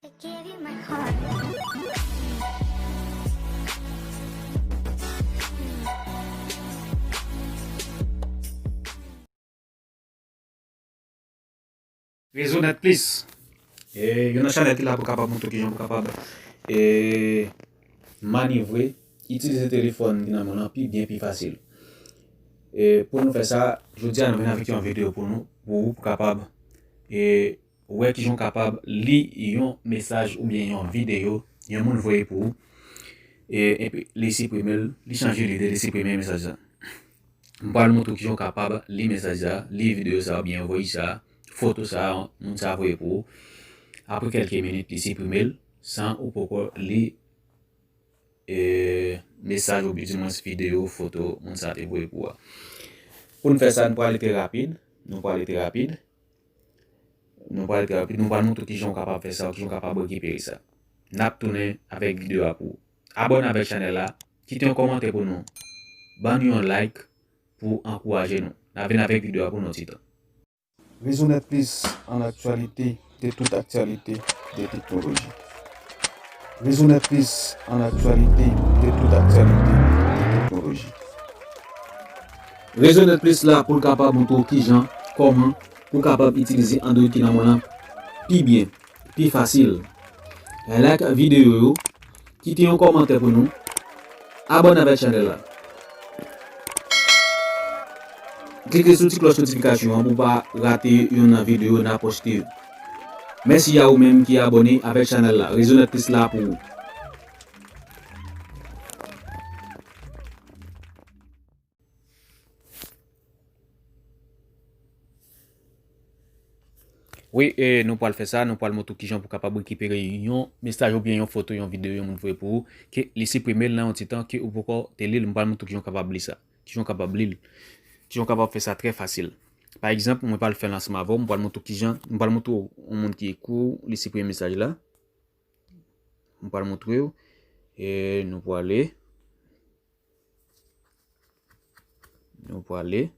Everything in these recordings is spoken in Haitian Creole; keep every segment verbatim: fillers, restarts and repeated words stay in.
Give you my heart. Rezo Nèt Plis. E, youn nan chanèl ki la pou kapab montre w kijan pou kapab e, manevre, itilize telefòn ki nan men w lan pi byen, pi fasil. E, pou nou fè sa, jodi a nou vin avèk yon videyo pou nou, pou ou, pou kapab e, wè kijan w kapab li yon mesaj oubyen yon videyo yon moun voye pou ou. E, epi li siprime l, li chanje lide, li siprime mesaj la. M pral montre w kijan w kapab li mesaj sa, li videyo sa oubyen voice sa, foto sa, moun sa voye pou ou. Apre kèlke minit, li siprime l san ou poko li e, mesaj oubyen dimwens videyo, foto moun sa te voye pou ou a. Pou n fè sa, nou prale trè rapid. Nou prale trè rapid. Nou prale trè rapid. Nou pral montre w kijan w kapab fè sa, kijan w kapab rekipere sa. N ap tounen avèk videyo a pou ou. Abòne avèk chanèl la, kite yon kòmantè pou nou, ban nou yon like pou ankouraje nou. N ap vin avèk videyo a pou nou ti tan. Rezo Nèt Plis, an aktyalite de tout aktyalite de teknoloji. Rezo Nèt Plis, an aktyalite de tout aktyalite de teknoloji. Rezo Nèt Plis la pou l kapab montre w kijan, kòman pou w kapab itilize Android ki nan men w lan pi byen, pi fasil. Like videyo yo, kite yon kòmantè pou nou, abòne avèk chanèl la. Klike sou ti klòch notifikasyon an pou w pa rate youn nan videyo n ap poste yo. Mèsi a ou menm ki abòne avèk chanèl la. Rezo Nèt Plis la pou ou. Wi, e, nou pral fè sa, nou pral montre w kijan pou kapab rekipere yon mesaj oubyen yon foto, yon videyo yon moun voye pou ou, ke li siprime l nan yon ti tan, ke ou poko te li l, m pral montre w kijan w kapab li sa, kijan w kapab li l, kijan w kapab fè sa trè fasil. Pa egzanp, mwen pral fè l ansanm avè w, m pral montre w kijan, m pral montre w yon moun ki ekri w, li siprime mesaj la. M pral montre w, e, nou prale. Nou prale.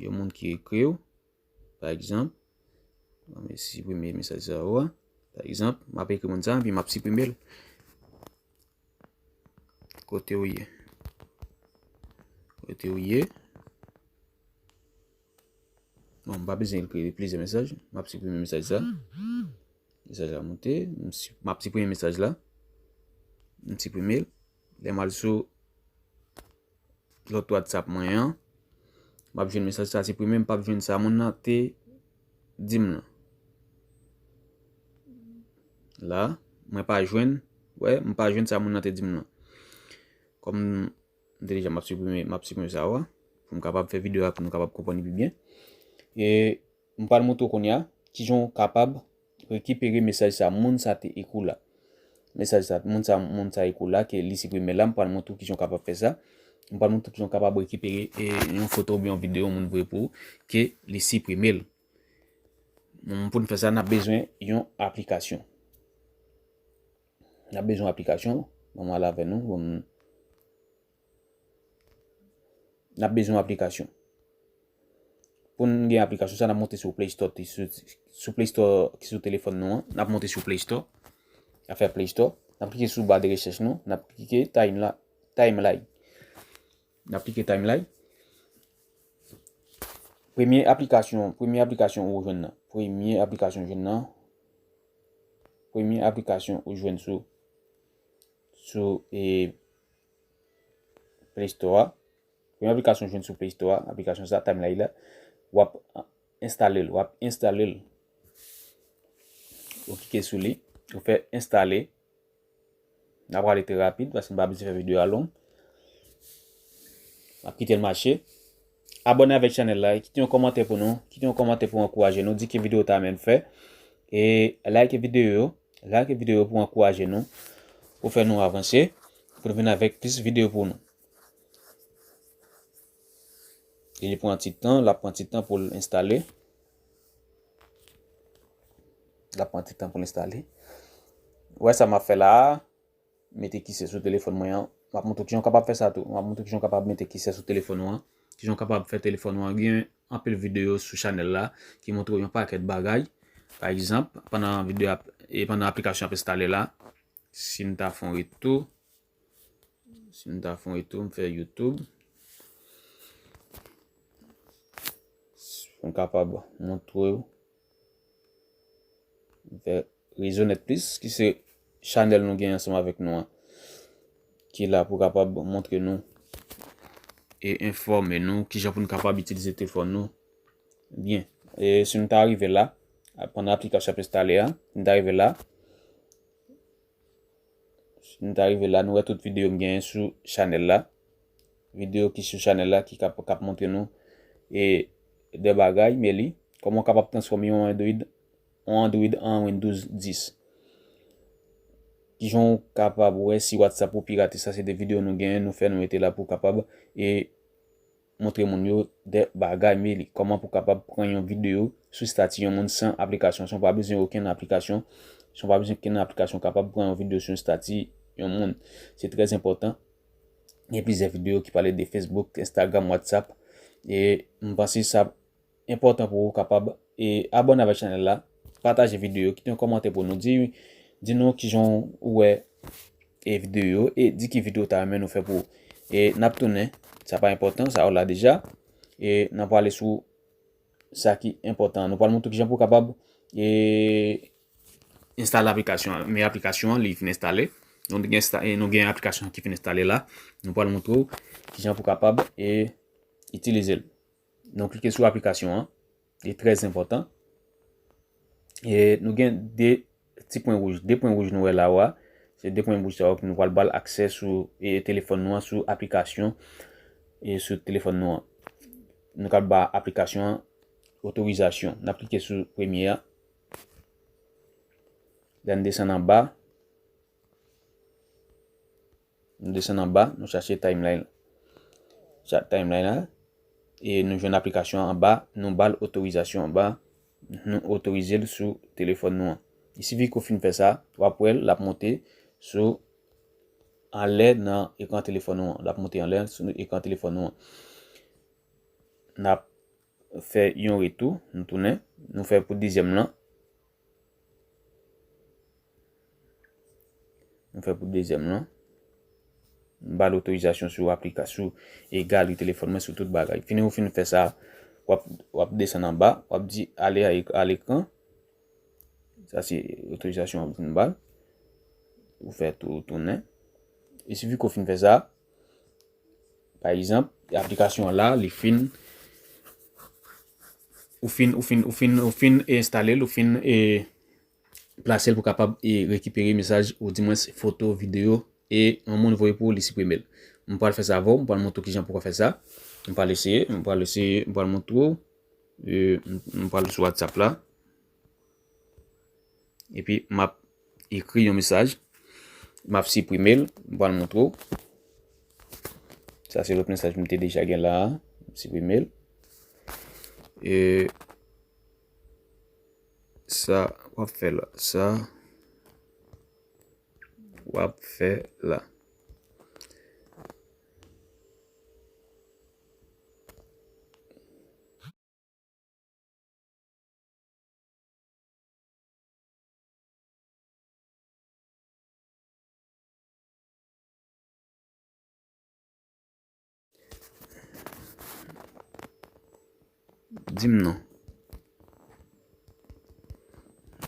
Yon moun ki ekri w, pa egzanp, mwen siprime mesaj sa yo a. Pa egzanp, m ap ekri moun sa, epi m ap siprime l. Kote w ye? Kote w ye? Bon, m pa bezwen ekri plizyè mesaj. M ap siprime mesaj sa. Mesaj la monte. M si- m ap siprime mesaj la. M siprime l. Lè m al sou lòt WhatsApp mwen an, m ap jwenn mesaj sa siprime, m p ap jwenn sa moun nan te di m nan. La, mwen pa jwenn, wè, m pa jwenn sa moun nan te di m nan. Kòm m te deja, m ap siprime, m ap siprime sa yo a, pou m kapab fè videyo a, pou nou kapab konprann li pi byen. E m pral montre w kounye a kijan w kapab rekipere mesaj sa moun sa te ekri w la. Mesaj sa moun sa, moun sa ekri w la, ke li siprime la, m pral montre w kijan w kapab fè sa. M pral montre w kijan w kapab rekipere e, yon foto oubyen yon videyo moun voye pou ou, ke li siprime l. Pou n fè sa, n ap bezwen yon aplikasyon. N ap bezwen yon aplikasyon. Ban m al avè nou. Ban m N ap bezwen yon aplikasyon. Pou n gen aplikasyon sa, n ap monte sou Play Store, sou, sou Play Store ki sou telefòn nou an. N ap monte sou Play Store. N ap fè Play Store. N ap klike sou ba de rechèch nou. N ap klike Time la, Timeline. N ap klike Timeline. Premye aplikasyon, premye aplikasyon ou jwenn nan. Premye aplikasyon ou jwenn nan. Premye aplikasyon ou jwenn sou, sou e, Play Store a. Premye aplikasyon w jwenn sou Play Store a, aplikasyon sa, Timeline la, w ap enstale l, w ap enstale l. Ou klike sou li, ou fè enstale. N a prale trè rapid, paske m pa bezwen fè videyo a long. M ap kite l mache. Abòne avèk chanèl la, kite yon kòmantè pou nou, kite yon kòmantè pou ankouraje nou, di ki videyo w ta renmen n fè. E like videyo yo, like videyo yo pou ankouraje nou, pou fè nou avanse, pou nou vin avèk plis videyo pou nou. E li pran ti tan, l ap pran ti tan pou l enstale. L ap pran ti tan pou l enstale. Ou wè sa m ap fè la a, mete kisè sou telefòn mwen an. M ap montre w kijan w kapab fè sa tou. M ap montre w kijan w kapab mete kisè sou telefòn ou an. Kijan w kapab fè telefòn ou an gen anpil videyo sou chanèl la ki montre w yon pakèt bagay. Pa egzanp, pandan videyo ap, e pandan aplikasyon ap enstale la, si n ta fè yon retou, si n ta fè yon retou, m fè YouTube, pou m kapab montre w, m fè Rezo Nèt Plis, ki se chanèl nou gen ansanm avèk nou an, ki la pou kapab montre nou e enfòme nou kijan pou nou kapab itilize telefòn nou byen. E si nou ta rive la, pandan aplikasyon ap enstale a, si nou ta rive la, si nou ta rive la, nou wè tout videyo m genyen sou chanèl la. Videyo ki sou chanèl la ki kap, kap montre nou e de bagay, men li, kòman w kapab transfòme yon Android, yon Android an Windows dis. Kijan w kapab wè si WhatsApp ou pirate, sa se de videyo nou genyen, nou fè, nou mete la pou kapab e montre moun yo de bagay, men li, kòman pou kapab pran yon videyo sou estati yon moun san aplikasyon. Si w pa bezwen okenn aplikasyon, si w pa bezwen okenn aplikasyon, w kapab pran yon videyo sou estati yon moun. Se trè enpòtan. Gen plizyè videyo ki pale de Facebook, Instagram, WhatsApp. E m panse sa enpòtan pou ou kapab e abòne avèk chanèl la, pataje videyo, kite yon kòmantè pou nou. Di, di nou kijan ou wè e videyo e di ki videyo w ta renmen nou fè pou ou. E n ap tounen, sa pa enpòtan, sa w la deja. E n ap prale sou sa ki enpòtan. Nou pral montre kijan pou w kapab e enstale aplikasyon an. Men aplikasyon an, li fin enstale. Nou gen, nou gen aplikasyon ki fin enstale la. Nou pral montre w kijan pou w kapab e itilize l. Nou klike sou aplikasyon an. Li trè enpòtan. E nou gen de ti pwen wouj, de pwen wouj nou wè la a. Se de pwen wouj sa yo ki nou pral ba l aksè sou e, telefòn nou an, sou aplikasyon e sou telefòn nou an. Nou ka ba aplikasyon an otorizasyon. N ap klike sou premye a. Lè n desann anba, nou desann anba, nou chache timeline. Chat timeline la, e nou jwenn aplikasyon an anba, nou ba l otorizasyon anba, nou otorize l sou telefòn nou an. Li sifi ke w fin fè sa, w ap wè l, l ap monte sou anlè nan ekran telefòn nou an. L ap monte anlè sou ekran telefòn nou an. N ap fè yon retou, nou tounen, nou fè pou dezyèm lan. Nou fè pou dezyèm lan. M ba l otorizasyon sou aplika-, sou e galri telefòn mwen, sou tout bagay. Fini ou fin fè sa, w ap, w ap desann anba, w ap di ale a ek-, a lekran. Sa se otorizasyon w ap vin ba l. Ou fè tou tounen. E sifi ke w fin fè sa, pa egzanp, aplikasyon an la, li fin, ou fin, ou fin, ou fin, ou fin enstale l, ou fin e plase l pou kapab e rekipere mesaj ou dimwens foto, videyo e yon moun voye pou ou, li siprime l. M pral fè sa avè w, m pral montre w kijan pou w fè sa. M pral eseye, m pral eseye, m pral montre w. E, m, m pral sou WhatsApp la. Epi m ap ekri yon mesaj. M ap siprime l, m pral montre w. Sa se lòt mesaj m te deja gen la a. M siprime l. E sa w ap fè la. Sa w ap fè la. Di m non.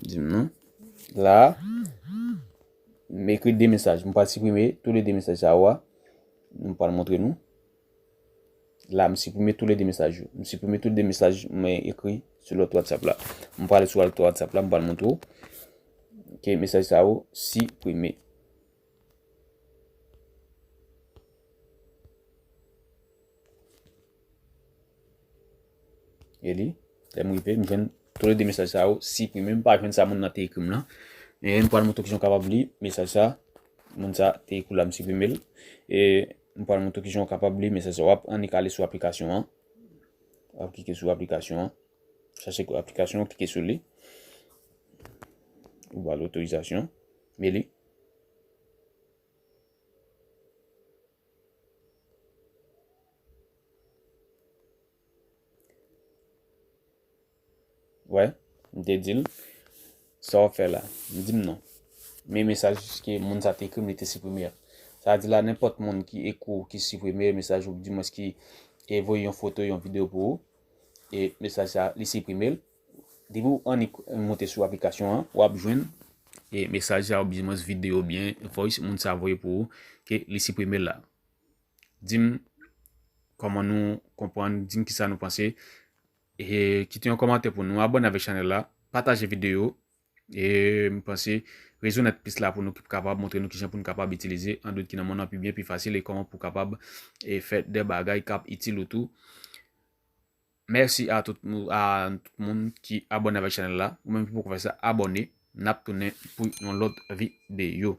Di m non. La, m ekri de mesaj. M pral siprime tou le de mesaj sa yo a. M pral montre nou. La, m siprime tou le de mesaj yo. M siprime tou le de mesaj mwen ekri sou lòt WhatsApp la. M pral sou lòt WhatsApp la, m pral montre w ke mesaj sa yo siprime. E li, lè m rive, m jwenn tou le de mesaj sa yo siprime. M pa jwenn sa moun nan te ekri m lan. E m pral montre w kijan w kapab li mesaj sa moun sa te ekri w la, m siprime l. E m pral montre w kijan w kapab li mesaj sa. W ap annik ale sou aplikasyon an. W ap klike sou aplikasyon an. Chache aplikasyon an, klike sou li. Ou ba l otorizasyon. Men li. Wè, m te di l, Sa w ap fè la? M di m non. Men mesaj ke moun sa te ekri m, li te siprime a. Sa vle di la, nenpòt moun ki ekri w, ki siprime mesaj ou, dimwens ki e voye yon foto, yon videyo pou ou, e mesaj sa, li siprime l. Depi w annik monte sou aplikasyon an, w ap jwenn e mesaj sa, oubyen dimwens videyo, oubyen voice moun sa voye pou ou, ke li siprime l la. Di m kòman nou konprann, di m kisa nou panse. E kite yon kòmantè pou nou, abòne avèk chanèl la, pataje videyo. E m panse rezo nèt plis la pou nou ki kapab montre nou kijan pou nou kapab itilize Android ki nan mond nan pi byen, pi fasil, e kòman pou kapab e fè de bagay k ap itil ou tou. Mèsi a tout, mou- a tout moun ki abòne avèk chanèl la. Ou menm ki poko fè sa, abòne. N ap tounen pou yon lòt videyo.